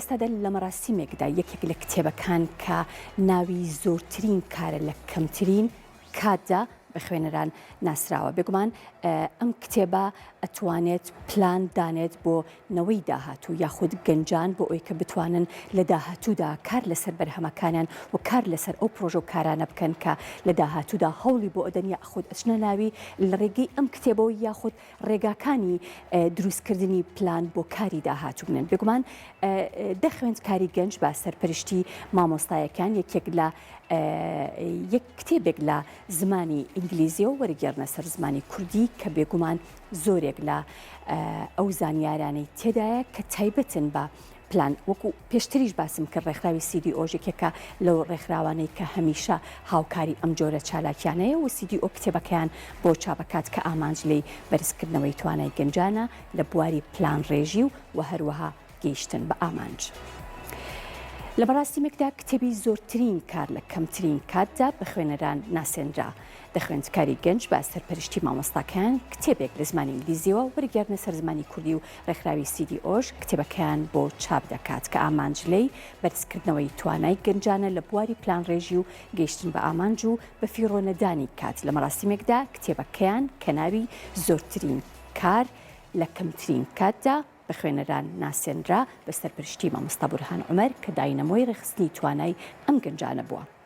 ئێستادا لە مەراسیمێکدا یەکێک لە کتێبەکان کە ناوی زۆرترین کارە لە کەمترین کاتدا بە خوێنەران ناسراوە. بێگومان ئەم کتێبە ئەتوانێت پلان دانێت بۆ نەوەی داهاتوو یاخود گەنجان بۆ ئەوەی کە بتوانن لە داهاتوودا کار لەسەر بەرهەمەکانیان و کار لەسەر ئەو پرۆژە و کارانە بکەن کە لە داهاتوودا هەوڵی بۆ ئەدەن یاخود ئەچنە ناوی لە ڕێگەی ئەم کتێبەوە یاخود ڕێگاکانی دروستکردنی پلان بۆ کاری داهاتوو بنێن. بێگومان دە خوێندکاری گەنج بە سەرپەرشتی مامۆستایەکان یەکێک لە یەک کتێبێک لە زمانی ئینگلیزیەوە وەرگێڕنە سەر زمانی کوردی کە بێگومان زۆرێک لە ئەو زانیارانەی تێدایە کە تایبەتن بە پلان وەکو پێشتریش باسم کرد ڕێکخراوی CDO ش یەکێکە لەو ڕێکخراوانەی کە هەمیشە هاوکاری ئەم جۆرە چالاکیانەیە و CDO کتێبەکەیان بۆ چاپەکات کە ئامانج لێی بەرزکردنەوەی توانای گەنجانە لە بواری پلانڕێژی و و هەروەها گەیشتن بە ئامانج. لە مەراسیمێکدا کتێبی زۆرترین کار لە کەمترین کاتدا بە خوێنەران ناسێنرا. دە خوێندکاری گەنج بە سەرپەرشتی مامۆستاکەیان کتێبێک لە زمانی ئینگلیزیەوە وەرگێڕنە سەر زمانی کوردی و ڕێکخراوی CDO ش کتێبەکەیان بۆ چاپ دەکات کە ئامانج لێی بەرزکردنەوەی توانای گەنجانە لە بواری پلانڕێژی و گەیشتن بە ئامانج و بەفیڕۆنەدانی کات لە مەراسیمێکدا کتێبەکەیان کە ناوی زۆرترین کار لە کەمترین کاتدا بە خوێنەران ناسێنرا بە سەرپەرشتی مامۆستا بورهان عومەر کە داینەمۆی ڕێکخستنی توانای ئەم گەنجانە بووە.